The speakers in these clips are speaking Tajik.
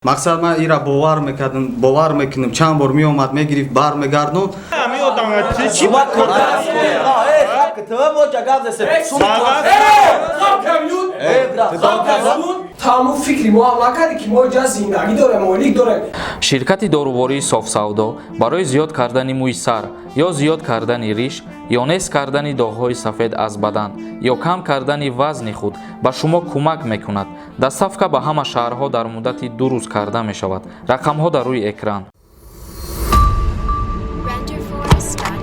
Мақсад, ман ира бовар мекардам, бовар мекунам. Чанд бор меомад, мегирифт, бармегардонд. Ами одам чӣ? Ба кор ту ҷа гап зесе. Тамом, фикри мо ҳам накардӣ, ки мо иҷа зиндагӣ дорем, ойлик дорем. Ширкати дорувории Софсавдо барои зиёд кардани мӯи сар ё зиёд кардани риш ё нест кардани доғҳои сафед аз бадан ё кам кардани вазни худ ба шумо кӯмак мекунад. Доставка ба ҳама шаҳрҳо дар муддати 2 рӯз карда мешавад. Рақамҳо дар рӯи экран. Renderforest.com.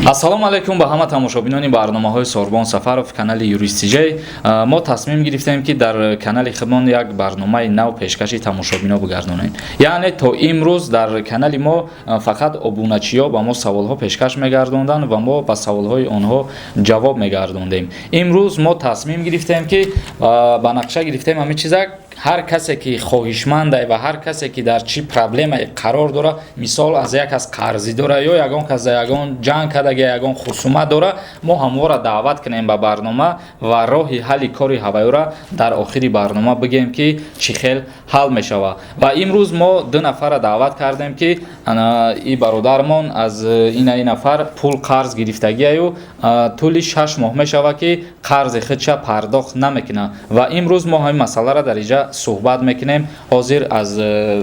Ассалому алайкум ба ҳама тамошобинони барномаҳои Сорбон Сафаров, канали Юристиҷей. Мо тасмим гирифтем, ки дар канали худмон як барномаи нав пешкаши тамошобино бигардонем. Яъне то имрӯз дар канали мо фақат обуначиҳо ба мо саволҳо пешкаш мегардонданд ва мо ба саволҳои онҳо ҷавоб мегардондем. Имрӯз мо тасмим гирифтем, ки ба нақша гирифтем ҳамин чиза: ҳар касе ки хоҳишманда ва ҳар касе ки дар чӣ проблемае қарор дора, мисол, аз як кас қарзӣ дора ё ягон кас за ягон ҷанг кардаги, ягон хусумат дора, мо ҳамвора даъват кунем ба барнома ва роҳи ҳалли кори ҳавайёра дар охири барнома бигем, ки чӣ хел ҳал мешавад. Ва имрӯз мо ду нафарра даъват кардем, ки ана и бародармон аз ина и нафар пул қарз гирифтагиаю тӯли 6 моҳ мешавад, ки қарзи худша пардохт намекунад. Ва имрӯз мо ҳамин масъаларо дар инҷа суҳбат мекунем. Ҳозир аз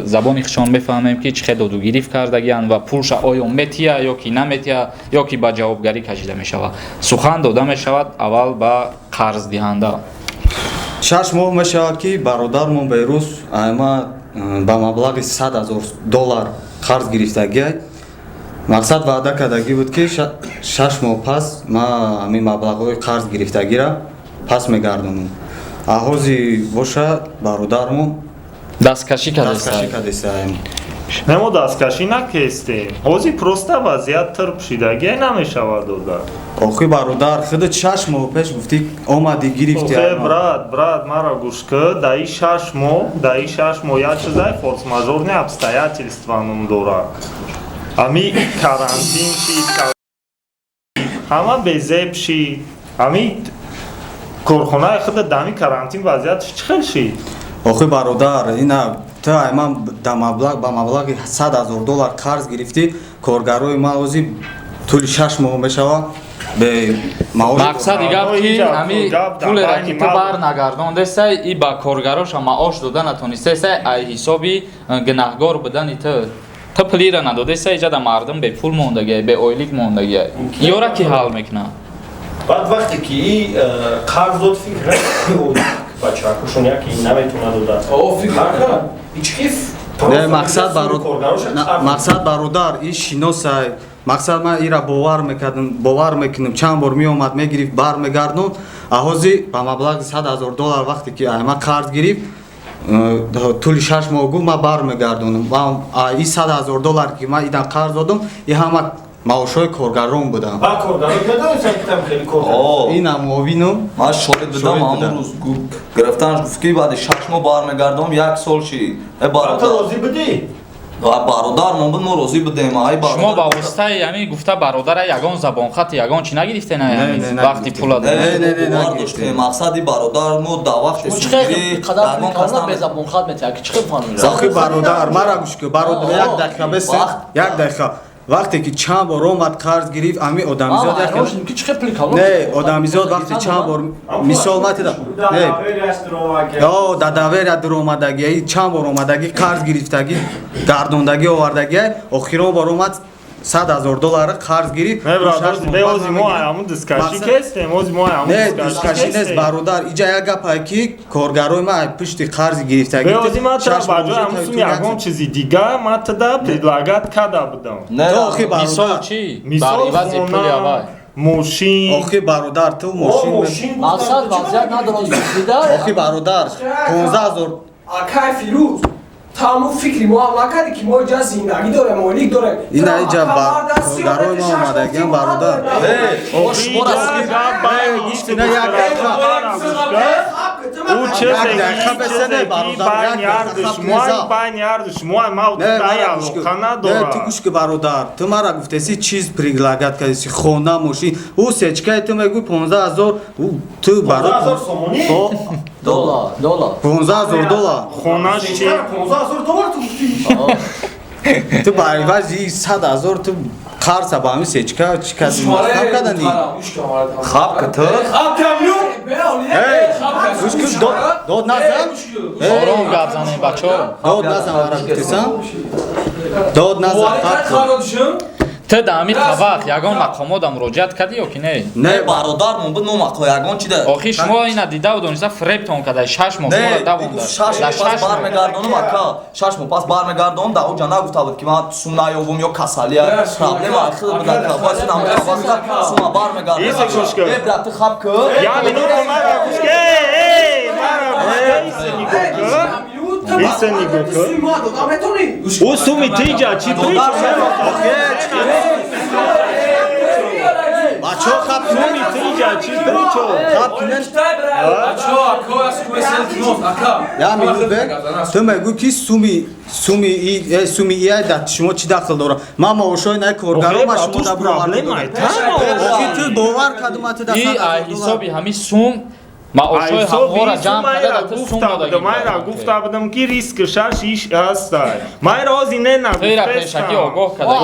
забони худшон мефаҳмем, ки чӣ хел додугирифт кардагианд ва пулша оё метия ё ки наметия, ё ки ба ҷавобгарӣ кашида мешавад. Сухан дода мешавад аввал ба қарздиҳанда. 6 моҳ мешавад, ки бародармон Берӯз ама ба маблағи 100 000 доллар қарз гирифтагиай. Мақсад, ваъда кардагӣ буд, ки 6 моҳ пас ман ҳамин маблағҳои қарз гирифтагира пас мегардонам. Аҳози боша, бародармон дасткашӣ дасткашӣ кардааст. Кардастаем. Не, мо дасткашӣ накестем. Ҳозир просто вазъият тирб шидагия, намешавад дода. Охи, бародар, худат 6 моҳ пеш гуфтӣ, омадӣ, гирифтӣ. Охе, брат, брат, мара гӯш кӣ. Даи 6 моҳ як чизай форс-мажорные обстоятельства ном дорад. Ами карантин шид, ҳама безеб шид. Ами корхонаи худа дами карантин вазъиятш чӣ хел шид? Охи, бародар, ина ту ай ман да маблағ, ба маблағи 100 000 доллар қарз гирифтӣ. Коргарои ман ҳозир тӯли 6 моҳ мешавад бе маош. Мақсади гап ки Инҷа ҳами гап дар пулера байни ки ту ман бар нагардондесай и ба коргароша маош дода натонистесай, ай ҳисоби гунаҳгор будани ту, ту пулира надодесай, иҷада мардум бепул мондагиай, беойлик мондагиай. Ёра ки ҳал мекунад? Баъд вақте ки қарз дод, фикр накард, бачаакушон яке наметавонад дода. О, фикр накард. Ичкиф. Не, мақсад, мақсад, бародар, и шиносай. Мақсад, ман ира бовар мекардам, бовар мекунам. Чанд бор меомад, мегирифт, бармегардонд. Аҳози ба маблағи 100 000 доллар вақте ки ай ман қарз гирифт, тӯли 6 моҳ гуфт, ман бармегардонам. И 100 000 доллар ки ман идан қарз додам, и ҳама маошҳои коргарон буданд. Ба коргаро медонистам, ки там хеле кор Ина муовинум. Ман шоҳид будам. Шоҳид ҳамон будам. рӯз гирифтанаш, гуфт, ки баъди 6 моҳ бармегардам. Як сол шид, э. Ту Бародар, розӣ будӣ? Бародар мо буд, мо розӣ будем, ай. Шумо ба Бародар. воситаи ҳамин гуфта бародара ягон забонхати, ягон чӣ нагирифте? Не, не, Вақти нагирифтем. пула Не, Не, не, не, бовар нагирифтем. доштем. Мақсади бародар мо дар вақти Чӣ хел сунгирӣ қадар ягон пул кас калона наме- безабонхат метиҳад, ки чӣ хел фаҳмида? Охи, бародар, мара гӯш кун, бародар, як дақиқа бесе. Вақт- Як дақиқа. Вақте ки чанд бор омад, қарз гирифт, ами одамизод як хел- Ки чӣ хел пули калона? Не, одамизод вақте чанд бор, мисол матида, не, ё да доверия дуромадагӣ, чанд бор омадагӣ, қарз гирифтагӣ, гардондагӣ, овардагӣ, охирон бор омад, 100 000 доллар қарз гирифт. Не, брат, 6 моҳ бе пас ози мо намегирифт. ҳамун дискашӣ Мақсад- кестем, ози мо ҳамун Не, дискашӣ нест, бародар. Иҷа як гапае, ки коргарои ман пушти қарзи гирифтагӣ Бе ози ман тра 6 ба моҳ ҷои уже ҳамун то сум ягон чизи дига ман тада предлагать када будам. Не, То охи, Мисол бародар. чӣ? Бар Мисол, ивази пули хона, авай. мошин. Охи, бародар, ту мошин. Мақсад, вазъият надорад дида. Охи, бародар, 15 000. Акай Фирӯз, тамом, фикри мо ҳам накардӣ, ки мо иҷа зиндагӣ дорем, ойлик дорем. Ина иҷа коргарои мо омадагиам, бародар. Охи, шумо иҷа гап байни Гӯш кун, як дақиқа. Ӯ чизе ки байни ҳарду шумо, байни ҳарду шумо, ма алоқа надорам. Ту гӯш ки, бародар, ту мара гуфтеси, чиз предлагать кардеси, хона, мошин. Ӯ сечкаи ту мегӯй 15 000, ту баро сомонӣ. Доллар, доллар. 15 000 доллар. Хонаш чи? 15 000 доллар ту гуфтӣ. Ту ба ивази 100 000 ту қарза ба ҳамин сечка чӣ каси маҳкам кардани? Хаб ки ту. Гӯш ки, дод назан. Ором гап занем, бачаҳо. Дод назан, мара гуфтесам, дод назан, хаб кун. Ту дар ҳамин вақт ягон мақомота муроҷиат кардӣ ё ки не? Не, бародар, мон буд, номақо ягон чи да. Охи шумо ина дидаву дониста фиребтон карда, 6 моҳ шуморо давонда. 6 моҳ пас бармегардонам, ака, 6 моҳ пас бармегардонам. Дар оҷа нагуфта буд, ки ман сум наёбум ё касалия, проблема хел буд, ака. Бояд сума бармегардонам. Э, брат, ту хаб ки. Я минуту, мара гӯш ки, мара гӯш ки, иса нигоҳ кун. Ӯ суми тиҷа чӣ? Бачаҳо, хаб. Суми тиҷа чӣ причо? Хаб кунен. Я минут бе. Ту мегӯй, ки суми ия да шумо чӣ дахл дорад? Ман маошои най коргаро ма шумо да. Проблема. Ту бовар кардум, ту да. И ҳисоби ҳамин сум маошои ҳамвора ҷамъ карда ту сум. Майра гуфта будам, ки риски шаш иш ҳастай. Майра ҳози не. Нагуфтра пешакӣ огоҳ карда.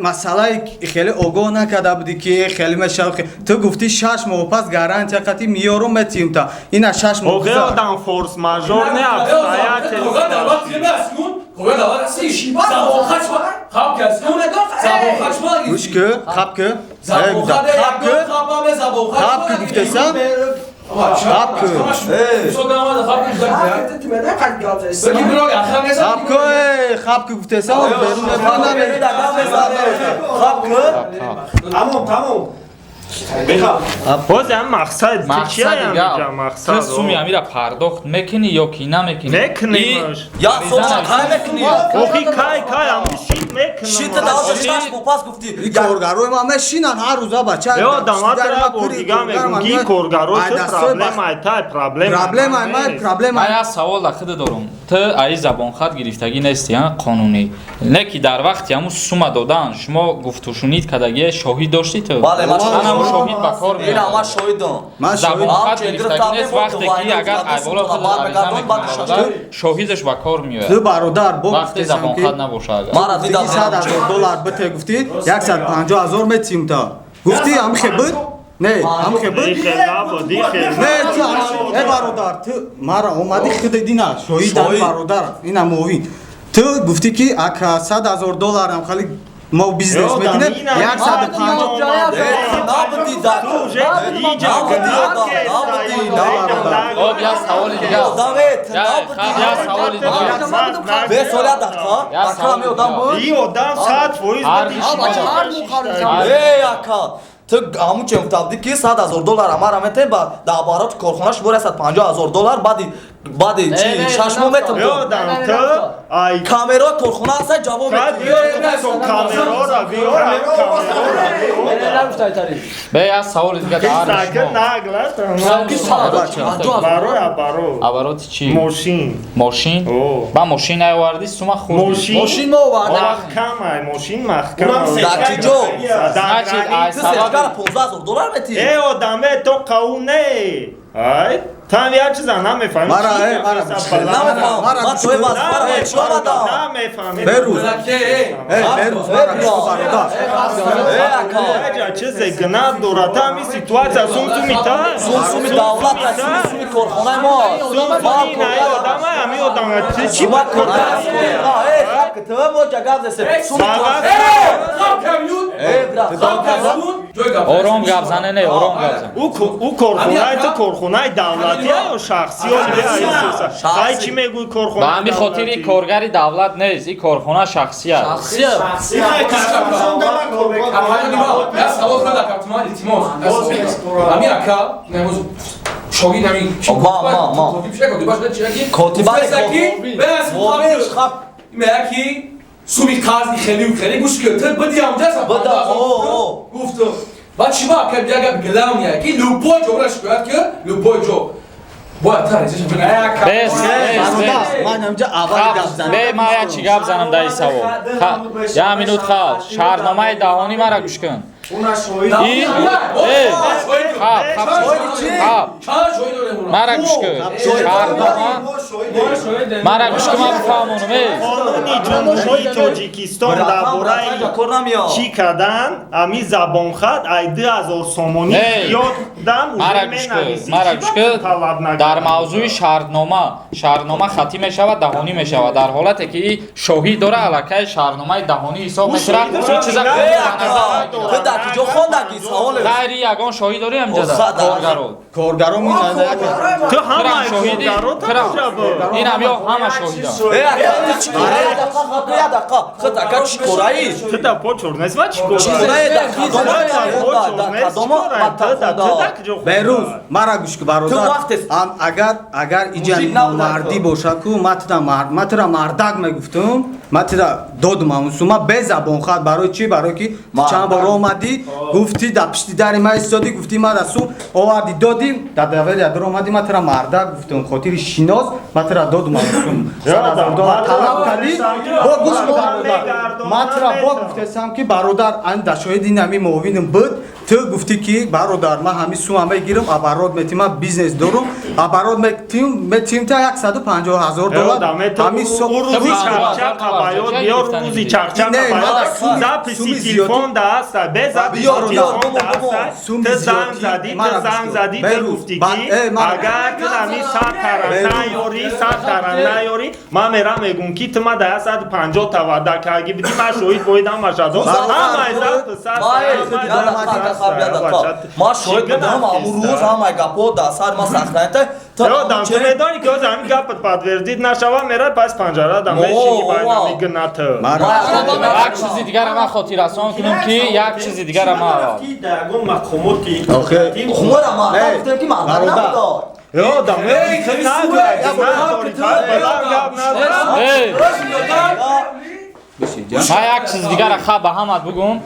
Масъалаи хеле огоҳ накарда будӣ, ки хеле мешав. Ту гуфтӣ, 6 моҳ пас гарантия қатӣ миёрум, метиҳм та ина 6 моҳ. Охе, одам форс-мажор не обстоятельства. Гӯш ки, хаб ки, хаб ки, хаб ки, гуфтесам, хаб ки, хаб ки, хаб ки, гуфтесам, берун. Хаб ки. Тамом, тамом. Боз ҳам мақсад. Мақсади гап, ту суми амира пардохт мекунӣ ё ки намекунӣ? Мекунем. Я сол кай мекунӣ? Охи, кай, кай ҳамун шит мекунам. Шит даоҷа 6 моҳ пас гуфтӣ. Коргарои ман мешинанд ҳар рӯза, бача. Ё даматра бор дига мегум, ки коргарои ту проблема тай, проблема. Проблема ман, проблема. Ман як савол да худ дорум. Ту аи забонхат гирифтагӣ нести, қонунӣ не, ки дар вақти ҳамун сума додан шумо гуфтушунид кардагие, шоҳид доштӣ ту? Бале, ман. Шоҳид ба кор. Ина ман шоҳидам. Забонхат гирифтагӣ нест. Вақте ки агар айболо худ ариза мекунад, шоҳидаш ба кор меояд. Ту, бародар, бо вақте забонхат набошад агар. Мара дидам. 100 000 доллар бите гуфтӣ, 150 000 метиҳм та гуфтӣ, ҳамхе буд, не, ҳамхе буд, не? Ту, э, бародар, ту мара омадӣ, худ дина шоҳид, бародар, ина муовин. Ту гуфтӣ, ки ака, 100 000 долларам хали мо бизнес мекунем, 150. Набуди. Об, як саволи дигар, як саволи дигар. Бе соля дақа ака, ми одам буд. И одам 100%. Эй, ака, ту ҳамун че гуфта будӣ, ки 100 000 доллар амара метем, ба дар обороти корхона шумора 150 000 доллар баъди чи 6 моҳ метем. Ёдам, ту ай камераи корхона ҳаста, ҷавоб. Камерора биёр. Бе, як саволи дигар. Барои оборот. Обороти чӣ? Мошин. Мошин ба мошин наовардӣ, сума хурдӣ. Мошин мо овардем. Маҳкам ай мошин, маҳкам. Дар чӣ ҷо? Значит, ай ту сечкара 15 000 доллар метӣ. Э, одаме, то қау не, ай там як чиза намефаҳми. Мара, э, мара. Намефаҳмам, ман тои вазифара чӣ омадам. Намефаҳми. Берӯз, э, берӯз, мара, бародар. Э, ака. Чизе гунаҳ дорад там и ситуация, сум суми та. Сум суми давлат аст, суми суми корхонаи мо. Одама, ами одама чӣ? Ма корхона, ту мо ҷагав зесе суми. Э, брат. Ором гап зане, не, ором гап зан. Ӯ корхонаи ту корхонаи давлатия ё шахсӣ? Ай, чӣ мегӯй, корхона? Ба ҳамин хотир и коргари давлат нест, и корхона шахсӣ аст. Шахсия. Я савол кардам, каптиман, илтимос. Ами ака, намоз шогирд ами. Ма, ма, ма. Котиб шеко, котибаш чи ки? Котиба. Ки? Бес, хаб. Мея ки суми қарзи хеле хеле гӯш ки ту биди амҷа. Буда, о, о. Гуфт. Баъд чӣ ба ака як гап главное, ки любой ҷо бара шикоят ки, любой ҷо бояд та аризаша бигирӣ. Бес, бес, бес. Ман ҳамҷа аввали гап занам. Бе, ман як чӣ гап занам дар ин савол. Як минут, хал. Шаҳрномаи даҳонӣ мара гӯш кун. И э, хаб, хаб, хаб. Чанд шоҳид дорем ура? Мара гӯш кун. Шаҳрнома мара гӯш кун, ман бифаҳмонам, э. Қонуни Ҷумҳурии Тоҷикистон дар бораи кор намеояд. чӣ кардан, ами забонхат ай 2000 сомонӣ Эй, зиёд дам мара уже гӯш кун, менависӣ. мара Чӣ гӯш ба кун. талаб Дар накардӣ? мавзӯи шаҳрнома, шаҳрнома хатӣ мешавад, даҳонӣ мешавад. Дар ҳолате ки шоҳид дора, аллакай шаҳрномаи даҳонӣ ҳисоб мешавад. шоҳид Ин чиза дора. дар назар Ту дар куҷо хондаги саволе? Ғайри ягон шоҳид дорӣ ҳамҷода? Осад. Коргаро. Коргаромон Ту Тирам ҳамаи шоҳидӣ? коргаро Тирам. тамошо. Инам ё ҳама шоҳидам. Э, ака, ту чӣ кораи? Дақиқа, хаб, я дақиқа. Худ ака чӣ кораи? Ту да почур нест ва чӣ кор? Чӣ кораи? Дар кадома хонда? Дар кадома мактаб хонда? Берӯз, мара гӯш ку, бародар. Ту вақте- Агар иҷа Мужик набуда мардӣ ку. боша ку, ман тура мардак мегуфтум, ман тура додум ҳамун сума бе забонхат. Барои чӣ? Барои ки ту чанд бор омадӣ, гуфтӣ, дар пишти дари ман истодӣ, гуфтӣ, ман да сум овардӣ, додим, дар доверия дар омадӣ, ман тура мардак гуфтум, хотири шинос ман тура додум ҳамун сум 100 000 доллар талаб кардӣ. Бо гӯш ку, бародар, ман тура бо гуфтесам ки, бародар, ан дар шоҳиди ин ҳами муовинам буд, ту гуфтӣ ки, бародар, ман ҳами сума мегирам, оборот метим, ман бизнес дорум, оборот метим, метим та 150 000 доллар ҳами Рӯзи чақчақа баёд биёр, рӯзи чақчақа Не, баёд. ман Записи суми телефон да аста, бе записи Биёр, телефон да биёр, аста. Суми Ту занг зиёдӣ, задӣ, ту мара занг гӯш задӣ, кун. ту Берӯз, гуфтӣ ки мара- агар ту ами 100 тара Берӯз. наёрӣ, 100 тара наёрӣ, ман мерам мегум ки ту ма да 150 та ваъда карги бидӣ, ман шоҳид боид ҳамаша дод. Ҳамаи запис аста, ҳамаи запис аста. Ман шоҳид будам, ҳамун рӯз ҳамаи гапҳо дар сари ман сахтанита. Ёдам, ту медонӣ ки ҳозир ҳамин гапат подтвердить нашава, мерай пас панҷара да мешини байнами гнаты. Як чизи дигара ман хотиррасон кунам ки, як чизи дигара ман аввал. Ягон мақомоти Охе. Хумора ман Не, гуфтем ки ман бародар. набудо. Ёдам, Эй, ту хеле нагӯ, суе, надорӣ, баланд гап назан. Эй, ман як чизи дигара ха ба ҳамат бугум.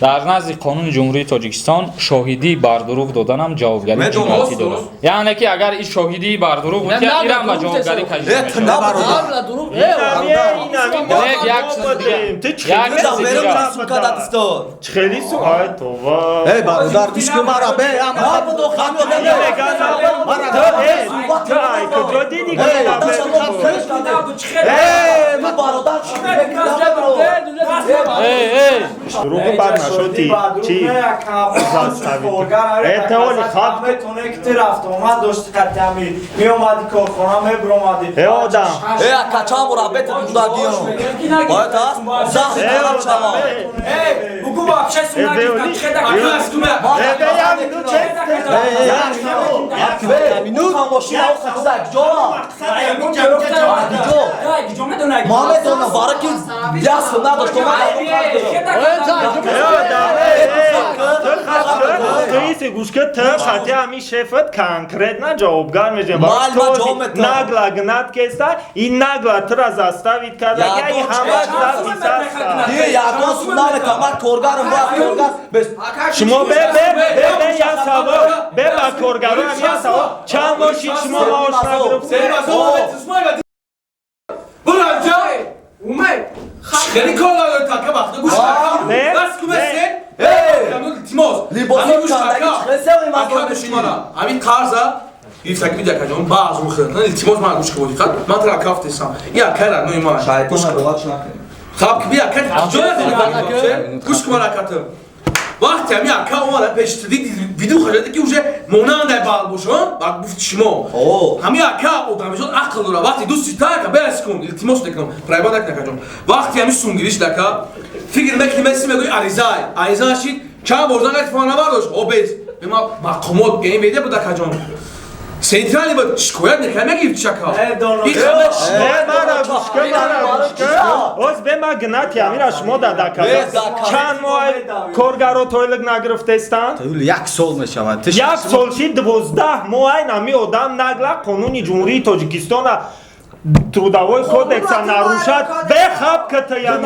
Дар назди қонуни Ҷумҳурии Тоҷикистон шоҳидии бардурӯғ доданам ҷавобгарии Медонам. ҷиноятӣ дорад. Яъне ки агар ин шоҳидии бардурӯғ буд, Не, на, ирам ба дурӯғ ҷавобгарӣ тесо. кашида Э, ту мешавад. набудо. Набла дурӯғ. Э, Лек як чизи дигар. Ту чӣ Як хеле чизи Берун дигар. сука дасто. Чӣ хеле су ай това. Эй, бародар, гӯш кун мара, бе ама Набудо, хами одам. Мара Ту эй, ту ай куҷо дидӣ ки Эй, да Э, ту бародар чӣ мегӯӣ? Эй, эй, Дурӯғ бад нашуди чӣ? Э, теоли хаб. Метоне ки ту рафт омад дошти, қатъами меомади корхона мебиромади. Э, одам. Э, ака, чанд бор абет будагиён. Бояд аст? Захт Э, талаб одам, шава. э. Бугу вообще Э, беоли. Э, бе, як минут, чек. минут. Мошина охи куҷо? Куҷо? Ма медонам, барои ки ясм надошт, ман Э, одам, э, э. Ту хаб ту иси гӯш ки, ту хати ҳами шефат конкретно ҷавобгар мешавӣ. Мал, ман ҷавоб метавам. Нагла гнат кеста, и нагла тура заставить карда, ки ай Ягон ҳама чӣ? запис аста. Ди ягон сум наметавам, ман коргарам, бояд коргар. Бес Шумо бе бе бе бе як савол, бе ба коргарон як савол: чанд моҳ шид шумо маош нагирифтед? Буранҷа хеле кор надорӣ, така вақта гӯш Не, бас кумесен. Илтимос. Либосо чандаги чӣ хел Ака, гӯш мана. Ҳамин қарза гирифтаки биди, акаҷон, баъзум хел. Илтимос, ман гӯш кун, диққат. Ман тара кафтесам. Ин акай родной ман. Шайтон рӯғат накунед. Хаб ки бия, ака ҷо надорӣ. Гӯш кун ман, акатым. Вақте ҳамин ака омада пеш виду хажаде ки уже монандай бал бошон, ба гуфти шумо. Ҳамин ака одамизод ақл дора. Вақте дӯсти та ака бес кун, илтимос мекунам. Прайба накун, акаҷон. Вақте ҳамин сумгириш ака фикр мекунӣ, меси мегӯӣ аризай. Ариза нашид, чанд бор занг телефон набардошт. О бес. Бема мақомот гейм беде буд, акаҷон. Централи буд, шикоят мекард, мегирифт шака. Не, мара гӯш кун, мара гӯш кун. Оз бе ма гнати ҳамира шумо дада карда. Чанд моҳ коргаро тойлик нагирифтестанд? Як сол мешавад. Як сол шид, 12 моҳ ай нами одам нагла қонуни Ҷумҳурии Тоҷикистона Трудовой кодекса нарушать, бехаб ката я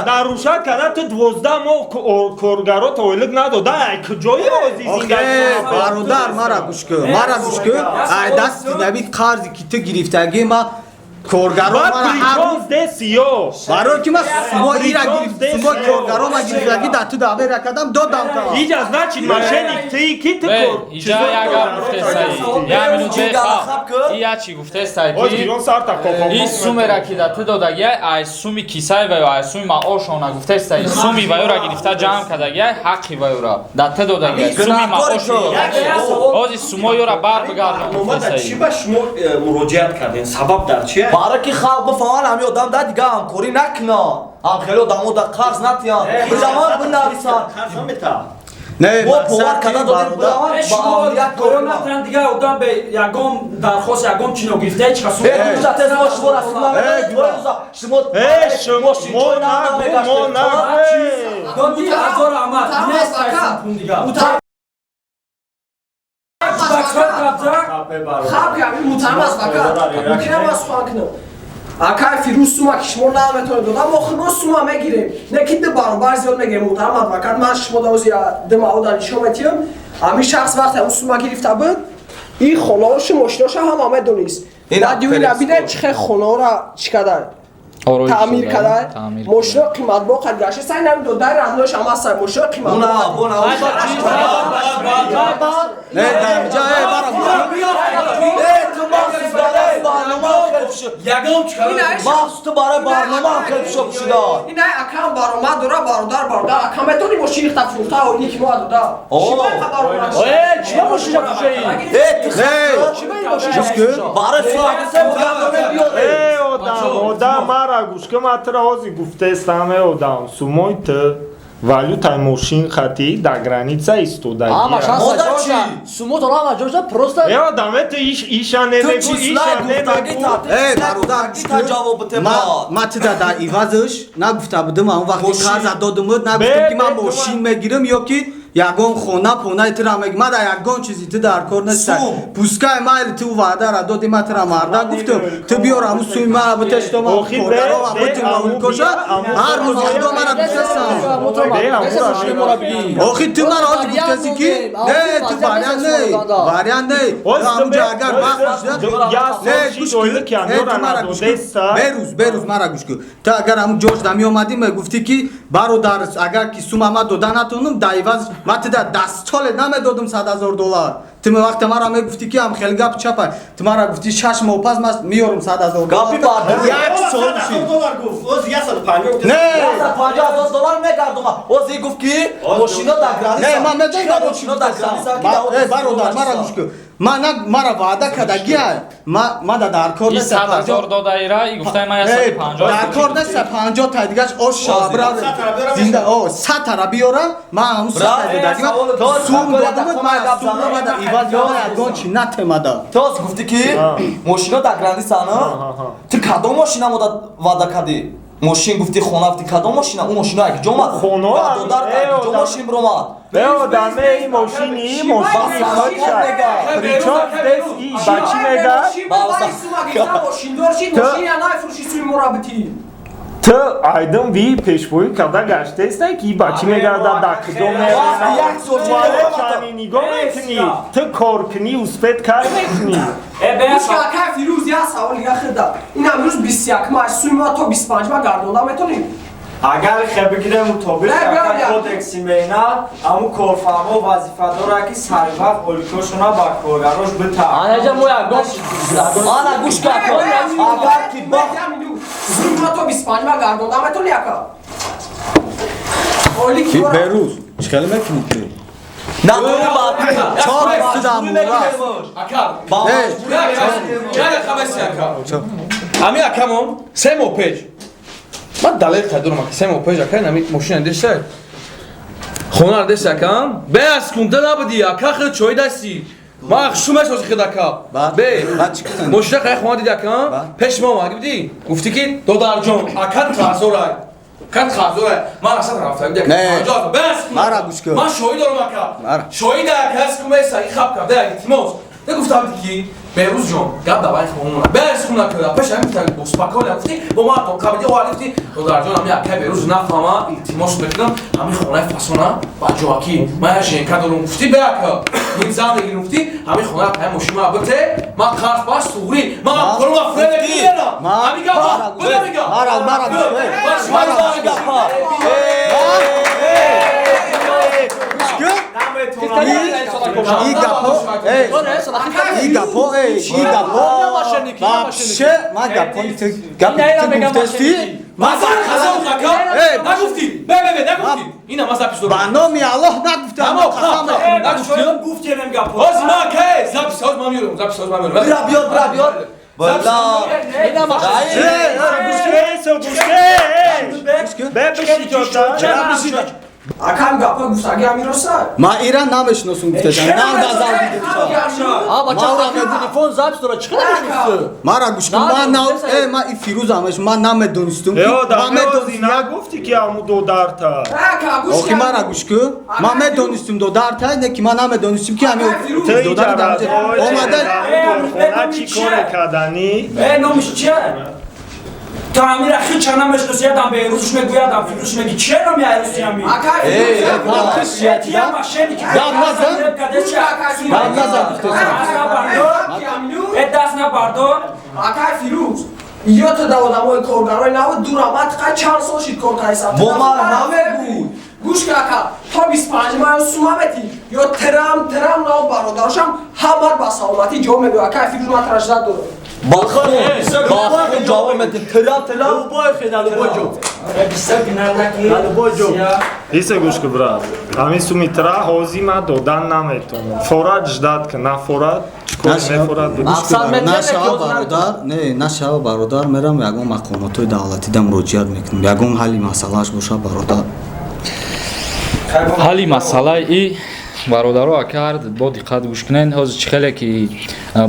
нарушать када, ту 12 моҳ коргарот ойлик надода, ай куҷои ози зиндагӣ? Бародар, мара гӯш кун, мара гӯш кун. Ай дасти наби қарзи ки ту гирифтагӣ, ма коргаро Баъд мара ҳар причём здесь ё? Барои ки ма сумо ира Причём гирифт, здесь сумо ё? коргаро ма гирифтагӣ, да ту давера кардам, додам та. Иҷа значит мошенник ты, ки ту Бе, кор иҷа як гап гуфтесай. Як минут, Ҷигарахаб беха. ки? И як чӣ гуфтесай Оз ки гирон сарта кококо. И сумера ки да ту додагиай, ай суми кисаи ваё, ай суми маошона гуфтесай, суми ваёра гирифта ҷамъ кардагиай, ҳаққи ваёра да ту додагиай, суми Гунаҳкори маоши ту. додагиай. Ози сумо ёра бар бигардон Барнома дар гуфтесай. чӣ ба шумо муроҷиат кардем? Сабаб дар чи? Барои ки халқ бифаҳманд, ҳами одам да дига ҳамкорӣ накунад, ҳам хеле одамо да қарз натиҳанд, бираванд бинависанд. Қарз наметаҳад. Не, Мо бовар мақсад карда ки додем, бародар бираванд ба амният кор Гоё кунанд. натан дигар одам бе ягон дархост, ягон чино гирифта, ҳеч касу. Э, рӯза тез мо шумо расул намедонед, рӯза шумо Э, шумо мошинчои мо нав нагу, мо намегаштед. нагу. Доди ҳазор аҳмад, нест пун дигар. Хаб ки ҳамин мутаҳам аст, ака. Мумкин аст сухан кунам. Акай Фирӯз, сума ки шумо наметавонед дода, мо худ мо сума мегирем. Не ки ду баробар зиёд мегирем, муҳтарам адвокат, ман шумо да ози ду маода нишон метиҳам. Ҳамин шахс вақте ҳамин сума гирифта буд, ин хонаошу мошиноша ҳама медонист. Ина Баъди ӯ бинед, чӣ хел хонаора чӣ када таъмир када, мошино қиматбо қад гашта, сай нами додари раднош ҳам ҳаста, мошино қиматбо. Уна, бона, Не, дар инҷа э бара. Э, ту махсус барои барнома хел шуд. Ягон чӣ кара? Махсус ту барои барнома хел шуд шуда. Ина акам баромад дора, бародар, бародар, акам метони мошини хта фурӯхта, оли ки мо дода. О. Э, чима мошиша фурӯшаи? Э, ту Не, гӯш кун. барои суҳбат гардоне биёре. Э, одам, одам, мара гӯш кун, ман туро ҳозир гуфтаестам, э одам, сумои ту валютаи мошин хати дар граница Ама истодагия. шанса Модар ҷоша. чӣ? Сумотон ама ҷоша просто. Э, одам, э, ту иша Ту немегу, числай иша гуфтагӣ немегу. та, ту Э, числай бародар, гуфтагӣ та ҷавоб бите ма брат. ма тида дар ивазш нагуфта будам, он вақти Мошин. қарза додумуд, нагуфтам ки ман Бе, бе, мошин мегирам ё ки ягон хона понаи тира мегирам. Ма дар ягон чизи ту дар кор неста. Сум. Пускай майли, ту ваъдара доди, ма тира марда гуфтам, ту биёр ҳамун суми мара битешто, ма Охи, бе, коргарова бе, бутум аму улкоша бия, аму ҳар рӯз бия. худо мара гуфтасан. Бе, аму ра Охи, ту мара ҳозир гуфтаси ки не, ту вариант не, вариант не. Оз ту Ҳамунҷа агар оз вақт ту шуда як не, сол гӯш шид кун. ойлик Не, андора ту мара гӯш кун. надодеса. Берӯз, берӯз, мара гӯш кун. Ту агар ҳамун ҷош да меомадӣ, мегуфтӣ ки бародар, агар ки сума ма дода натонам, дар иваз ма ту да дастоле намедодам 100 000 доллар. Ту вақте мара мегуфтӣ ки ҳам хеле гап чапа, ту мара гуфтӣ 6 моҳ пас ма меёрам 100 000 Гапи доллар. бардор. Як сол шид. Доллар гуфт. Оз 150. Не, 150 000 доллар мегардома. Оз и гуфт ки мошино дар граница. Не, ман медонам барои чӣ Мошино дар граница ки гуфтам. дар Э, бародар, мара гӯш кун. Ма на мара ваъда кардагия, ма ма да дар кор И нест. 100 000 додаира, и гуфтаи ман Э, 150. дар кор нест, 50 та дигаш ош шабра зинда о 100 тара биёра, ма ҳамун 100 та додагӣ сум додумуд, ма сум омада иваз ё ягон чи натемада. Тоз гуфтӣ ки мошино дар граница, на? Ту кадом мошина мода ваъда кардӣ? Мошин гуфтӣ, хона гуфтӣ, кадом мошина? Ӯ мошино як ҷо омад. Хона, Додар э, як ҷо одам. мошин биромад. Бе, одам, э, ин мошини, ин мошини худша. Причём здесь и ба чӣ мега? Мошиндор шид, мошина нафурӯши, суми мора битӣ. Ту айдин ви пешбоӣ карда гаштаестай ки ба чӣ мегарда, дар куҷо Вақти як сол шид, меравад, нигоҳ мекунӣ, ту кор кунӣ, успеть кар мекунӣ. Э, бе, Гӯш кун, акай Фирӯз, як савол дига хирда. Ин ҳамрӯз 21 ма, суми ма то 25 ма гардонда метонем? Агар хе бигирем мутобиқ Не, биё, биё. кодекси меҳнат, ҳамун корфармо вазифа дорад, ки сари вақт ойликошона ба коргарош битаҳад. Анаҷа мо ягон Ана гӯш кун, агар ки бахт Суми ма то 25 ма гардонда метони, ака? Оли ки мора- Берӯз, чӣ хеле мекунӣ ту? Надорӣ ба Чор ту дар мура. Ака, Ба Не, як хабаси, ака. Ҳами акамон 3 моҳ пеш. Ман далел дорам, ака, 3 моҳ пеш ака ин мошина деса. Хона деса, ака. Бе аз кунда набуди, ака, хел чой дасти. Ма шумаш ози хед, ака. Баъд? Бе. Баъд чӣ кунам? Мошина қай хона диди, ака? Баъд? Пеш ма омад, гуфти? Гуфти ки додарҷон, ака қарзорай. Ака қарзорай. Ман асад рафтам, ака. Не. 50 бес. Мара гӯш кун. Ман шоҳид дорам, ака. Мара. Шоҳид, ака, аз кумеса, и хаб карда, илтимос. Нагуфтам ки Беҳрӯз ҷон, гап давай хонуна. Бес хуна када. Пеш ҳамин гуфтам бо спокойно гуфти, бо ма то қабди о гуфти, додарҷон ҳамин акай Беҳрӯз нафаҳма, илтимос мекунам, ҳамин хонаи фасона ба ҷоаки. Ман як женка дорум гуфти, бе ака. Ин зан мегирим гуфти, ҳамин хона акай мошин ма бите, ман қарз баш суғри, ман корма френа кидерам. Ҳамин гап, буда мегам. Мара, мара, мара. И гапо, вообще, ма гапо, гап гуфтести, нагуфти, бе, бе, нагуфти. Ина ма запись дорам. Ба номи Аллоҳ нагуфтам. Нагуфти? Гуфтем гапо. Ҳозир ма кай запись ҳозир ма меёрам, запись ҳозир ма меёрам. Бира биёр, бира биёр. Бала. Ина Акам гапо гуфтаги амироса. Ма ира намешиносум гуфташам. Нав назар дидам. А бача телефон запись дора, чӣ қадар мешиносӣ? Мара гӯш кун, ма нав, ма и Фирӯз ҳамеш, ма намедонистум ки ма медонистум. Нагуфти ки аму додарта. Охи мара гӯш кун, ма медонистум додарта, не ки ма намедонистум ки ами додар дар омада. Хона чӣ коре кардани? Номиш чия? То амира хича намешноси, ядам Беҳрӯзш мегӯядам, Фирӯзш меги, черо меайрӯси ами? Гап назан, гап назан. Э даст набардор. Акай Фирӯз, ё ту да одамои коргарои нав дурамат қа чанд сол шид кор кайсам. Бо мара намегӯй. Гӯш кун ака, то 25 мая сума мети, ё трам трам нав бародарошам ҳамар ба саломатӣ ҷавоб мегӯяд. Акай Фирӯз, ман тараждат дорам. Бахун, бахун ҷавоб медиҳ. Тира, тира. Любой хена, любой ҷо. Любой ҷо. Исе гӯш кун, брат. Ҳамин суми тира ҳозир ман додан наметавонам. Форад ждат кун, на форад, чикор мефорад. Нашава бародар, не, нашава бародар, мерам ягон мақомотҳои давлатида муроҷиат мекунам. Ягон ҳалли масъалааш боша бародар. Ҳалли масъалаи бародаро ака бо диққат гӯш кунед. Ҳозир чӣ хеле ки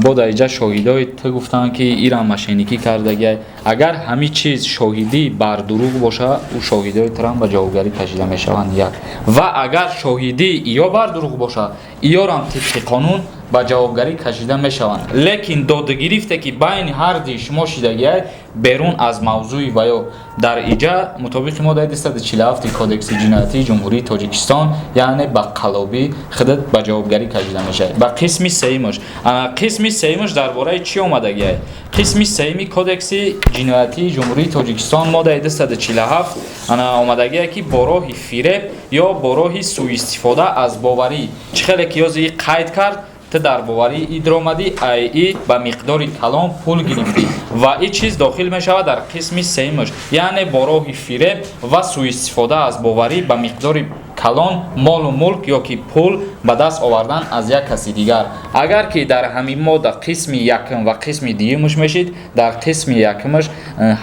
бо дар иҷа шоҳидои ту гуфтанд ки ира мошенникӣ кардагиай. Агар ҳамин чиз шоҳидӣ бар дурӯғ боша, ӯ шоҳидои трам ба ҷавобгарӣ кашида мешаванд як. Ва агар шоҳидӣ ё бар дурӯғ боша, иёрам тибқи қонун ба ҷавобгарӣ кашида мешаванд. Лекин додагирифте ки байни ҳарди шумо шидагиай берун аз мавзӯи ва ё дар иҷа мутобиқи моддаи 247 Кодекси ҷиноятии Ҷумҳурии Тоҷикистон, яъне ба қалобӣ худат ба ҷавобгарӣ кашида мешавад. Ба қисми сеюмаш. Қисми сеюмаш дар бораи чӣ омадагиай? Қисми сеюми Кодекси ҷиноятии Ҷумҳурии Тоҷикистон моддаи 247 омадагиай ки бо роҳи фиреб ё бо роҳи сӯистифода аз боварӣ, чӣ хеле ки ёзи қайд кард, ту дар боварии ид омадӣ, ай ид ба миқдори калон пул гирифтӣ ва ин чиз дохил мешавад дар қисми сеюмаш, яъне бо роҳи фиреб ва сӯистифода аз боварӣ ба миқдори калон молу мулк ё ки пул ба даст овардан аз як каси дигар. Агар ки дар ҳамин модда қисми якум ва қисми дуюмаш мешид, дар қисми якумаш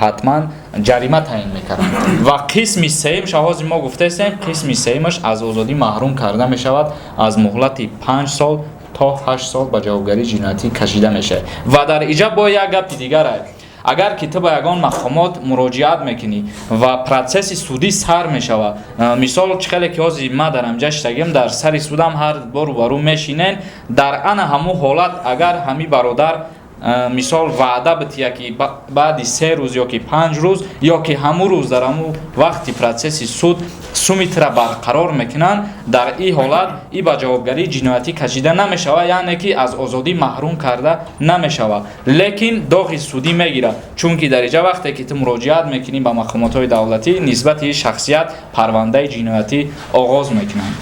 ҳатман ҷарима таъин мекарданд ва қисми сеюмаш ҳозир мо гуфтаистем, қисми сеюмаш аз озодӣ маҳрум карда мешавад, аз муҳлати 5 сол то 8 сол ба ҷавобгарии ҷиноятӣ кашида мешавад. Ва дар иҷа бо як гапи дигар аст. Агар ки ту ба ягон мақомот муроҷиат мекунӣ ва процесси судӣ сар мешавад, мисол чӣ хеле ки ҳозир ма дар ҳамҷа шитагим, дар сари судам ҳар бор рӯбарӯ мешинен, дар ана ҳамун ҳолат агар ҳами бародар мисол ваъда бития ки баъди 3 рӯз ё ки 5 рӯз ё ки ҳамун рӯз дар ҳамун вақти процесси суд суми тира барқарор мекунанд, дар ин ҳолат и ба ҷавобгарии ҷиноятӣ кашида намешавад, яъне ки аз озодӣ маҳрум карда намешавад, лекин доғи судӣ мегирад, чунки дар иҷа вақте ки ту муроҷиат мекунӣ ба мақомотҳои давлатӣ, нисбати ин шахсият парвандаи ҷиноятӣ оғоз мекунанд.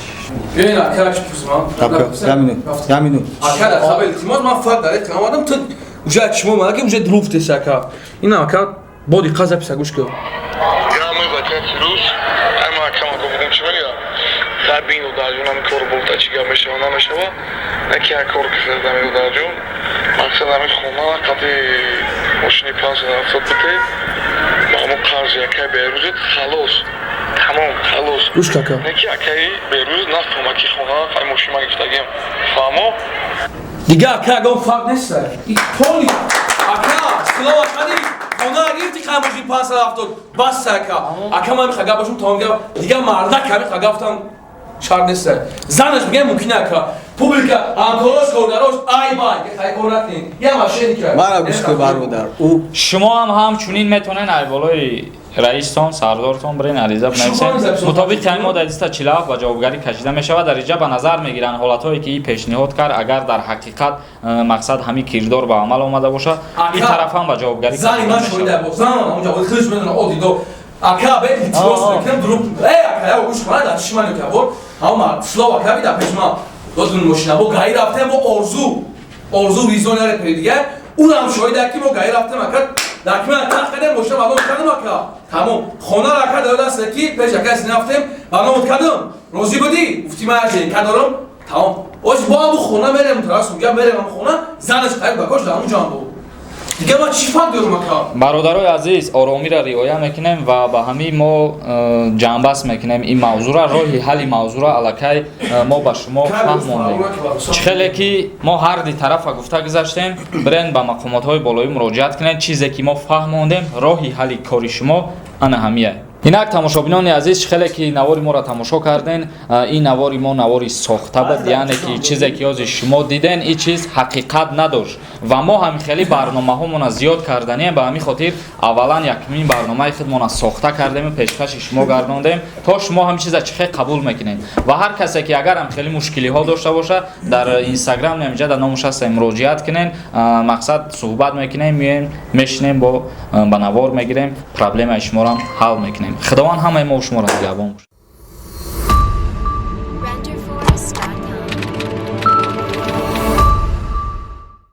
Уже чмо манаки уже друфтес ака. Ина ака бо диққат записа гӯш кун. Гамы бача Фирӯз, ай ма ака ма гуфтам чӣ мегӯям? Хай бин додарҷон ҳамин кор бурда чӣ гап мешава намешава. Не ки як кор кардам додарҷон. Мақсад ҳамин хона қати мошини 570 бите. Ба ҳамон қарз якай Беҳрӯзит халос. Тамом халос. Гӯш кака. Не ки акаи Беҳрӯз нафаҳма ки хона қай мошин ма гирифтагиам. Фаҳмо? Дига ака ягон фарқ нест. Поли ака слова қади хона гирифти қай мошин 570 бас ака. Ака ман мехоҳам гап бошам тамом гап. Дига мардак ҳамин гапфтан шарт нест. Занаш мегӯяд мумкин ака. Публика, ҳамкорош, коргарош, ай бай, хай кор накунед. Я мошенник. Мара гӯш кун, бародар. Ӯ Шумо ҳам ҳамчунин метавонед айболои раистон, сардортон бирен, ариза бинависед. Мутобиқи ҳамин моддаи 247 ба ҷавобгарӣ кашида мешавад. Дар инҷа ба назар мегиранд ҳолатҳое ки ин пешниҳод кард, агар дар ҳақиқат мақсад ҳамин кирдор ба амал омада бошад, ин тараф ҳам ба ҷавобгарӣ Зани ман шоҳида бо зан онҷа худаш медона, о дидо. Ака, бе илтимос мекунам, дурӯғ. Э, ака, я гӯш кун, дар чиши ман ки бор ҳама слова ака бида пеш ман додун мошина бо гаи рафтем, бо орзу визон яре пери дига, унам шоҳида ки мо гаи рафтем, ака, дар ки ман тах кардем, мошина ба ном кардам, ака, тамом. Хона ака дар даст ки пеш ака рафтем, ба ном кардам, розӣ будӣ, гуфтӣ ман як дорам, тамом. Оз бо ҳамун хона мерем, тарас мегӯям, мерем ҳамун хона, занаш қайб бакош дар ҳамун ҷамъ буд. Дига ман чӣ фарқ дорам, ака? Бародарои азиз, оромиро риоя мекунем ва ба ҳамин мо ҷамъбаст мекунем ин мавзӯъра. Роҳи ҳалли мавзӯъра аллакай мо ба шумо фаҳмондем. Чӣ хеле ки мо ҳарди тарафа гуфта гузаштем, бирен ба мақомотҳои болоӣ муроҷиат кунед. Чизе ки мо фаҳмондем, роҳи ҳалли кори шумо ана ҳамия. Инак, тамошобинони азиз, чӣ хеле ки навори моро тамошо карден, ин навори мо навори сохта буд, яъне ки чизе ки ҳозир шумо диден, ин чиз ҳақиқат надошт ва мо ҳамин хели барномаҳомона зиёд карданием. Ба ҳамин хотир аввалан якумин барномаи худмона сохта кардему пешкаши шумо гардондем, то шумо ҳамин чиза чӣ хел қабул мекунед. Ва ҳар касе ки агар ҳам хеле мушкилиҳо дошта бошад, дар инстаграм намиҷа дар номуш ҳаста, муроҷиат кунен. Мақсад, суҳбат мекунем, меоем, мешинем, бо ба навор мегирем, проблемаи шуморо ҳал мекунем. Худованд ҳамаи мо шуморо нигаҳбон бошад.